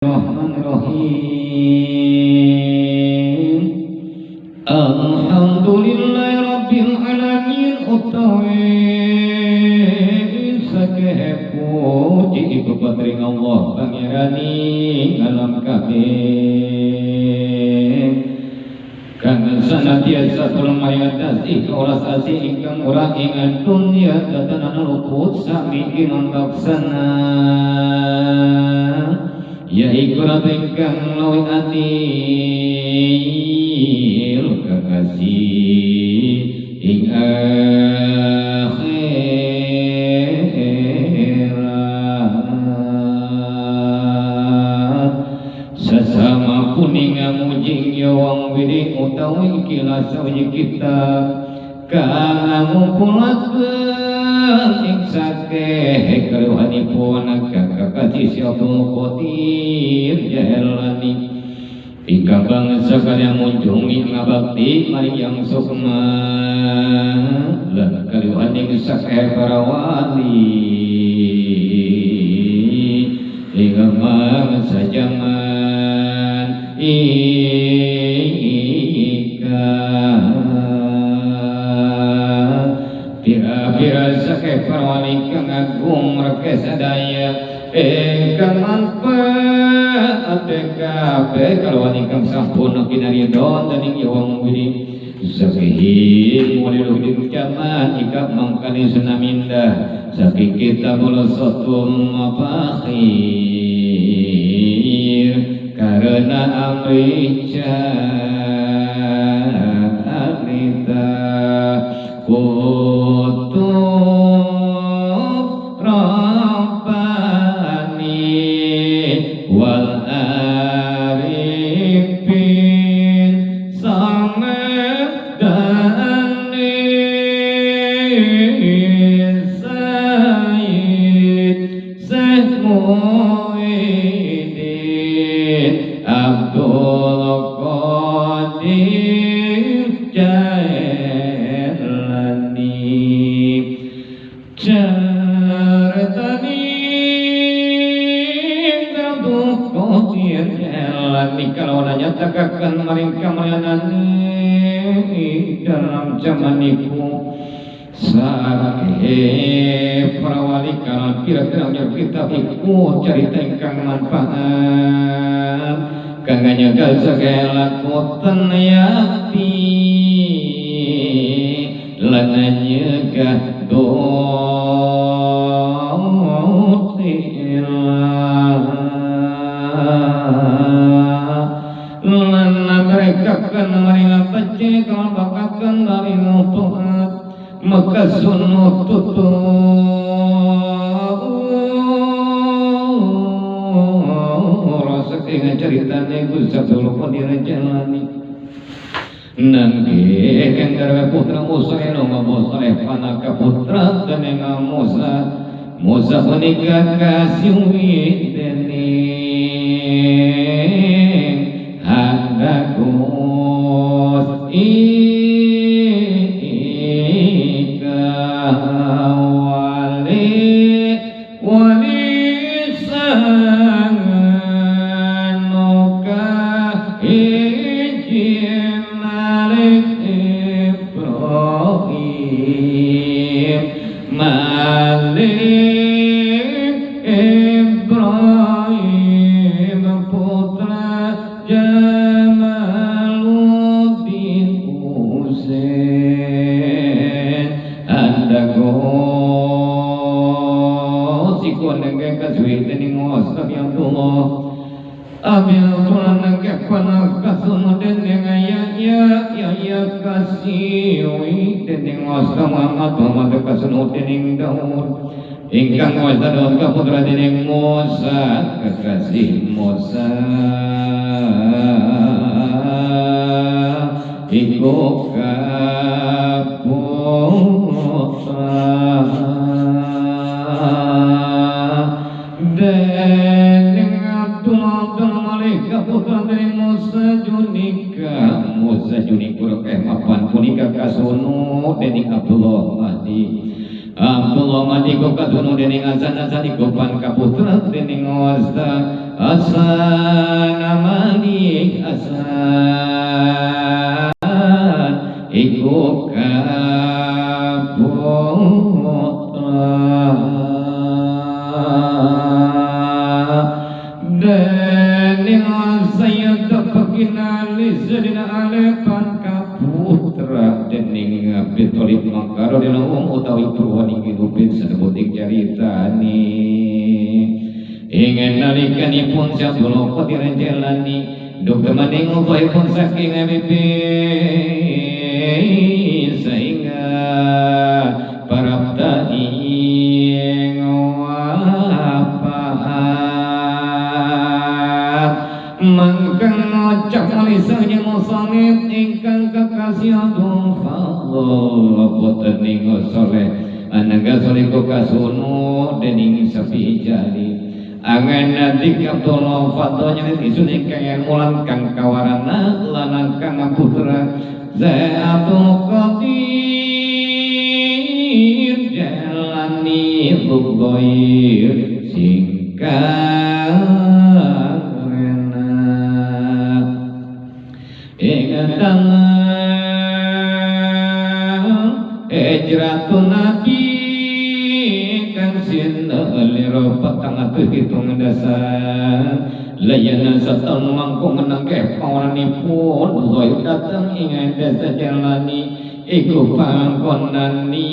Bismillahirrahmanirrahim. Alhamdulillahi rabbil alamin utawi sakehe puji iku patring Allah pangerani alam kabeh kang sanatiasa tulung maring atas ing welas asih ingkang ora ing dunya tatanan luput sami kinontaksana ya iku ratu ingkang luwih adil kekasih ing akhirat sesama kuning mujing ya wong wiring utawi ikilah sawiji kitab kang ngumpulaken ing sakeh kaluhanipun kakasih Si Abdul Qadir Jaelani ingkang bangsa kalian munjungi ngabakti maring yang sukma lan kaluhaning sakeh para wali ingkang bangsa jaman ika pira-pira sakeh para wali kang agung reke sadaya ingkang manfaat kabeh kalawan ingkang sampun kinaridho dening wong wiri saking mulih jaman ikap mangkane senamindah saking kitabul satum mafakhir karena amri carita kutub Rabbani wal arifin samadani Sayyid Syekh Muhyiddin Abdul Qadir Jailani Cartani Abdul Qadir Jailani kalau nyatakaken maring kamulyanane dalam zaman iku sakeh para wali kalau kira-kira kitab iku carita ingkang manfaat kang nyaga segala lakoten yakti lan nyegah lan mereka kan maring becik kalau bakakan dari taat maka sunut tutup rasa ingat ceritane Gusti Abdul Qadir Jailani nangge kang garwa putra Musa eno Musa panaka putra dening Musa Musa punika kasiwi dening Handagus ika wali wali sanganuka hiji Malik Ibrahim Malik Ibrahim putra Jamaluddin Husain Andago siku nengge kasuwi dening Musa Abdullah Abdullah nengge panakasun dening ya ya ya kasiwi dening Musa Muhammad Muhammad kasun dening Daud ingkang wasta Daud kaputra dening Musa kekasih Musa iku kaputra dening Abdullah Abdul Malik kaputra dening Musa Junika Musa Junikur mapan punika kasunu dening Abdullah Mahdi Abdullah Mahdi ku kasunu dening Hasan Hasan iku pan kaputra dening Wasta Hasan Malik Hasan iku kaputra dening Sayyid Baginda Sayyidina Ali pan kaputra dening Abi Thalib mangkaro dina wong utawi purwaning kinupit sanebut ing caritane ingin nalikanipun Abdullah Qadir Jailani duk temaning upahipun saking Habib sehingga parapta ing wafat mangkang ngucap malisanya musanib ingkang kekasih Abdul Fadl boten ing soleh anaga soliko kasunu dening sapi jali angan nadik Abdullah Fadl nyenit isun ingkang yang mulan kang kawarana lanang kang putra Zai Abdul Qadir Jalani Bugoir singkang ingatan hijratun Nabi kang sinelira petang atus hitung dasa layanan satahun langkung menangkeh pawaranipun zahir datang ing desa Jalani iku pangkonani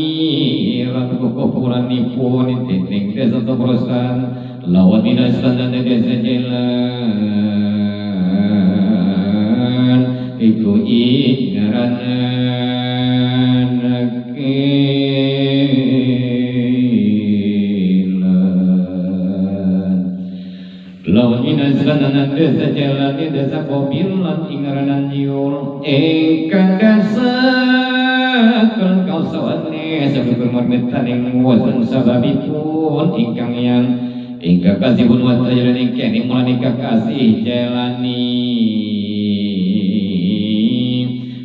lan kukupuranipun ing desa Tobrosan lawan dina desa Jalan iku ing ngarana lawan inazlanan desa Jalani desa Kobilan ing ngaranan Yul ingkang dasa kang kausawane sabipun marmetaning wasun sababipun ingkang yang ingkang kasihpun watajalan ingkang mulani kakasih Jalani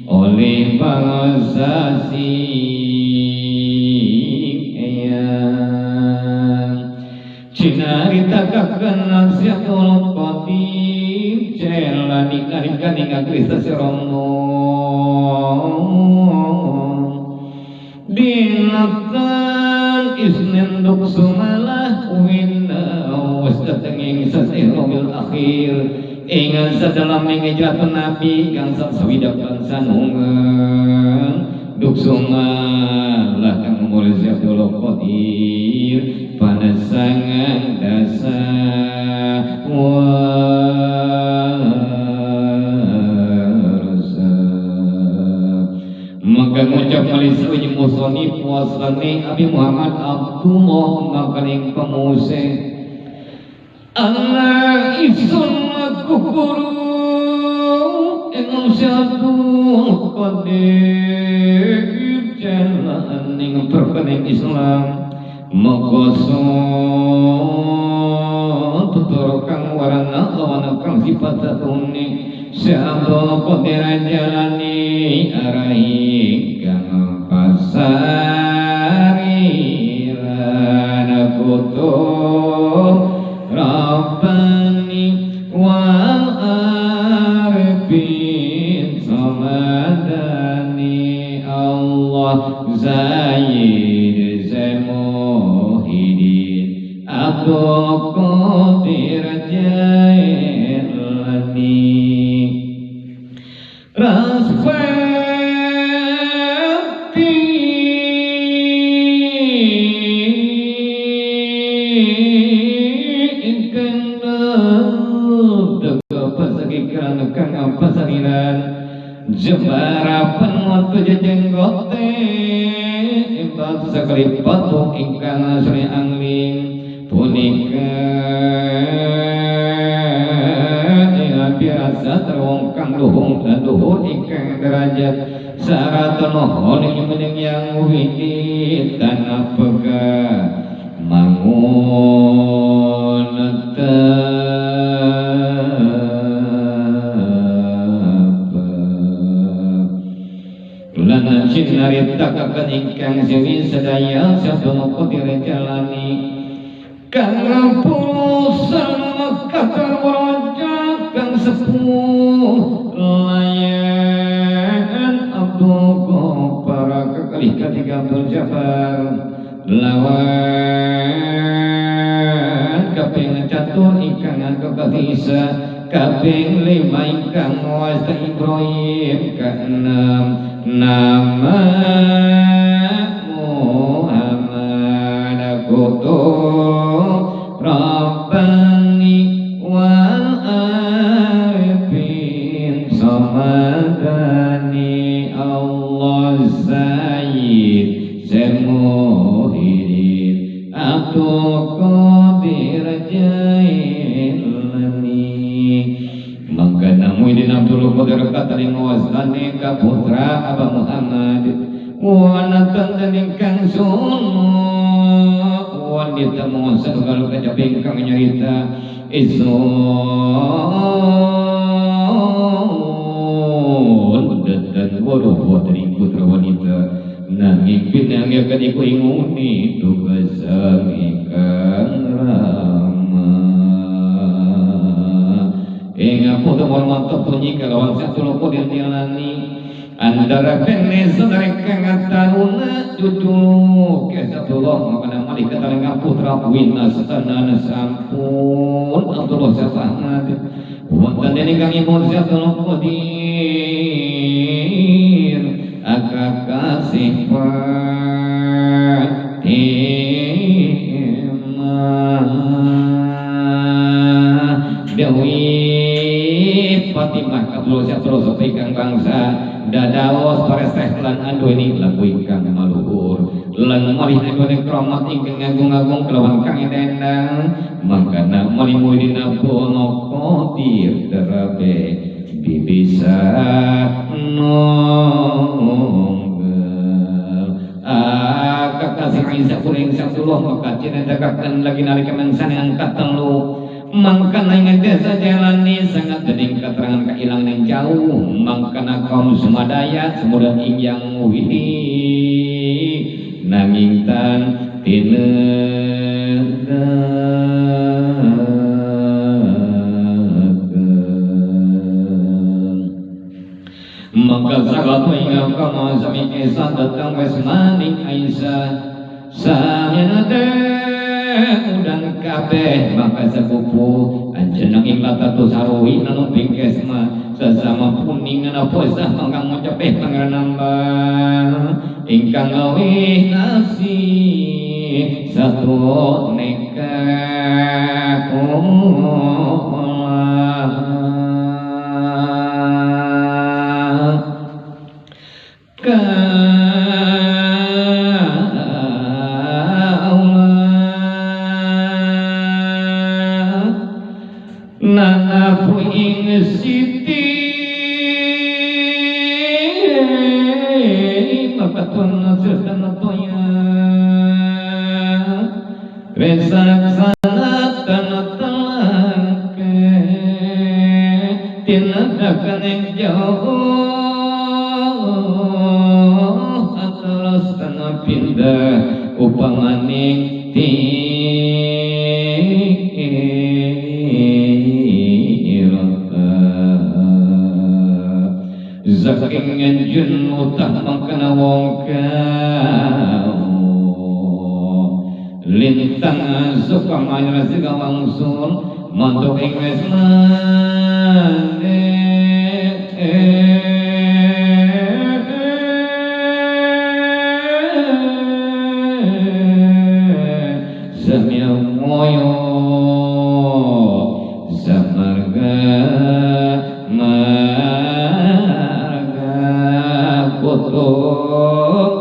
oleh bangsa sing eyang cinarita kakenan Abdul Qadir Jailani nalika Krista Sirono dinatan isnin duk sumalah wina wis dateng ing sasih Rabiul Akhir ingat sadalam hijrat Nabi kang sawidak lan sanungan duk sumalah kang umur Abdul Qadir panasangan dasa warsa maka ngucap malisunya musonif wasani Abi Muhammad Abdullah makaning pemuse Allah isun kukuru ing Abdul Qadir jalaning perkening Islam maka tutur kang warana lawan kang sifat satune Abdul Qadir Jalani arahi kang pasariran kutub Rabbani wal arifin samadani Allah Zaid Zamuhidin Abdul Qadir Jailani Rasfati ingkang pasakiran kang pasariran jembara pengoto jejenggote imbas sakali patung ingkang sri angling punika ing pirasa terwong kang luhung dan luhur ingkang derajat syarat mohon ing mening yang widi tanah pega mangun lan cinarita ingkang siwi sedaya Abdul Qadir Jalani kang purusan kata Kelawan kaping catur ingkang kekasih Isa, kaping lima ingkang wasta Ibrahim, keenam nama Muhammad Kutub Rabbani wal Arifin Samadani Allah Sayyid Semuhidin Abdul Qadir Jailani. Mangkana Muhyiddin Abdul Qadir kataring wasane kaputra Aba Muhammad wanatan ingkang sunu wanita mongso kalau kajabi ingkang nyarita isun dan waduh wonten putra wanita nanging pinangyakan iku inguni tugasang ingkang rama ing putra mantep punyi kalawan satu qadir jalani antara kene saudara kang taruna cucu kesatullah makana malaikat talenga putra winastanan sampun Abdullah Sahmad wonten dening kang ibu Abdul Qadir akakasih Fatimah Dewi Fatimah Abdul Abdul ingkang bangsa dadaos pareseh lan anduweni lagu ingkang maluhur lan malih anduweni kramat ingkang agung-agung kelawan kang endang mangkana malih muridin Abdul Qadir terabe bibisa nonggal kakasih Aisyah kuring Abdullah maka cinendakaken lagi nalika mangsa angkat telu mangkana ing desa jalani sangat dening keterangan kailang ning jauh mangkana kaum sumadaya semudan ing yang muhidi nanging tan tinedakeun. Maka salat ing kama sami esa datang wis maning Aisyah samyana udang kabeh maka sepupu anjeneng ing latatu sarwi nanu bingkesma sesama kuning ana posah mangka ngucepeh pangeran nambah ingkang lawih nafsi satu nikah ing siti mapatun serta toya resak sanatan telake tinadakan ing jauh terus tanah pindah upamaning saking ngenjun utah mangkana wong kau lintang suka mayra siga wangsul mantuk ing wis mane samya moyo samarga Kutub